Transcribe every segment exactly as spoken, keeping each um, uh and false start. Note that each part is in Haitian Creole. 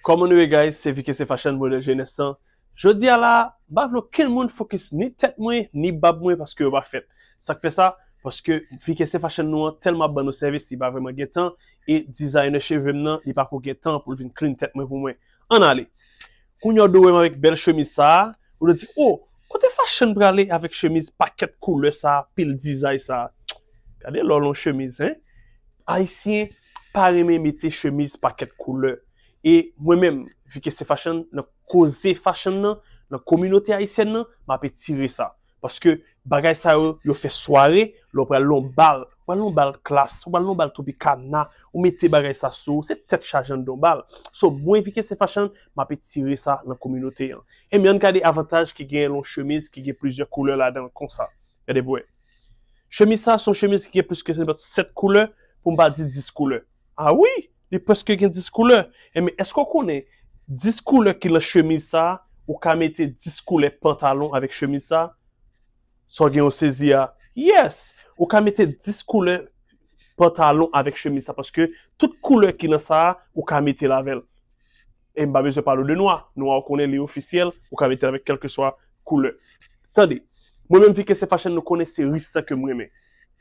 Kòman nou ye, guys? Se V K C Fashion, modèl jenès lan. Jodi a la, m pa vle okenn moun fokis ni tèt mwen, ni bab mwen, paske yo pa fèt. Sa k fè sa? Paske V K C Fashion nou an tèlman ap ban nou sèvis, li pa vrèman gen tan, e dizayner cheve m nan, li pa ko gen tan pou l vin clean tèt mwen pou mwen. Ann ale. Kounye a w dwe wè m avèk bèl chemiz sa a, ou dwe di, "Oh, kote Fashion prale avèk chemiz pakèt koulè sa a, pil dizay sa a?" Gade lè w lan yon chemiz, hein? Ayisyen pa renmen mete chemiz pakèt koulè. E mwen menm, V K C Fashion, nan koze fashion nan, nan kominote ayisyèn nan, m ap etire sa. Paske bagay sa yo, yo fè sware, lè w pral lan yon bal, ou pral lan yon bal klas, ou pral lan yon bal Tropicana, ou mete bagay sa sou ou, se tèt chaje anndan yon bal. So, mwen, V K C Fashion, m ap etire sa nan kominote an. Ebyen, ann gade avantaj ki genyen lan yon chemiz ki gen plizyè koulè ladan l konsa. Gade pou wè. Chemiz sa, se yon chemiz ki gen plis ke sèt koulè, pou m pa di dis koulè. A wi, li prèske gen dis koulè. Ebyen, èske w konnen dis koulè ki lan chemiz sa, ou ka mete dis koulè pantalon avèk chemiz sa? Sa w gen yon sezi a? Yes! Ou ka mete dis koulè pantalon avèk chemiz sa, paske tout koulè ki lan sa a, ou ka mete l avè l. E m pa bezwen pale w de nwa. Nwa, ou konnen li ofisyèl, ou ka mete l avèk kèlkeswa koulè. Tande, mwen menm, V K C Fashion, nou konnen se ris sa ke m renmen.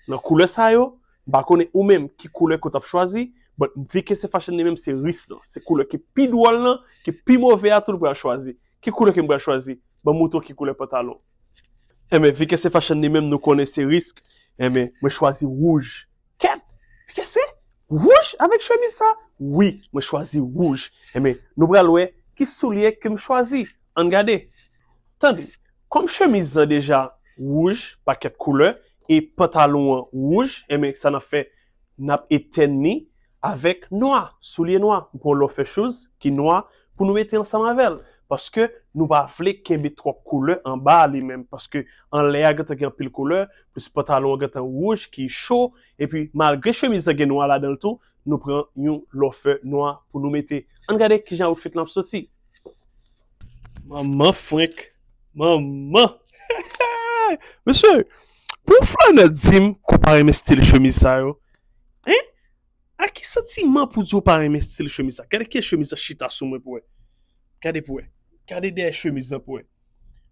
Nan koulè sa yo, m pa konnen ou menm ki koulè ke w t ap chwazi, but V K C Fashion li menm se ris lan. Se koulè ki pi dwòl lan, ki pi move a tou l pral chwazi. Ki koulè ke m pral chwazi? Ban m montre w ki koulè pantalon. Enben, V K C Fashion li menm, nou konnen se ris. Enben, mwen chwazi wouj. Kèt! V K C? Wouj avèk chemiz sa? Wi, mwen chwazi wouj. Enben, nou pral wè ki soulye ke m chwazi. Ann gade. Tande, kòm chemiz lan deja wouj, pakèt koulè, e pantalon an wouj, enben, sa n ap fè, n ap etèn li avèk nwa, soulye nwa. M pran yon lòfè shoes ki nwa pou nou mete ansanm avè l. Paske nou pa vle kenbe twòp koulè anba li menm. Paske anlè a gentan gen anpil koulè, plis pantalon an gentan wouj ki cho, epi malgre chemiz lan gen nwa ladan l tou, nou pran yon lòfè nwa pou nou mete. Ann gade kijan outfit lan ap soti. Manman frenk. Manman. Mesye, pou flanè di m ke w pa renmen stil chemiz sa yo, hein? A ki santiman pou di w pa renmen stil chemiz sa? Gade kijan chemiz sa chita sou mwen pou wè. Gade pou wè. Gade dèyè chemiz lan pou wè.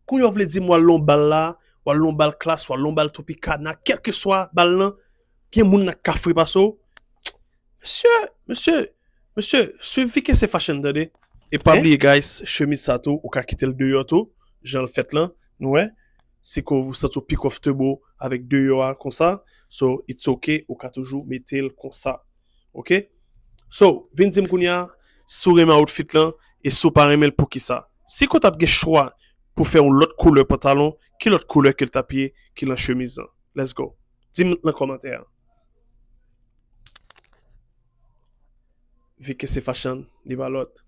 Kounye a w vle di m w al lan yon bal la, w al lan yon bal klas, w al lan yon bal Tropicana, kèlkeswa bal lan, gen moun nan k ka fre pase w. Mesye, mesye, mesye, swiv V K C Fashion, tande. E pa bliye, guys, chemiz sa tou, ou ka kite l deyò tou, jan l fèt lan, nou wè. Si ke w santi w pi comfortable avèk deyò a konsa, so it's ok, ou ka toujou mete l konsa. Ok? So, vin di m kounye a, si w renmen outfit lan, e si w pa renmen l, poukisa? Si ke w t ap gen chwa pou fè yon lòt koulè pantalon, ki lòt koulè ke l t ap ye ki lan chemiz lan? Let's go. Di m lan kòmantè a. V K C Fashion, li pa lòt.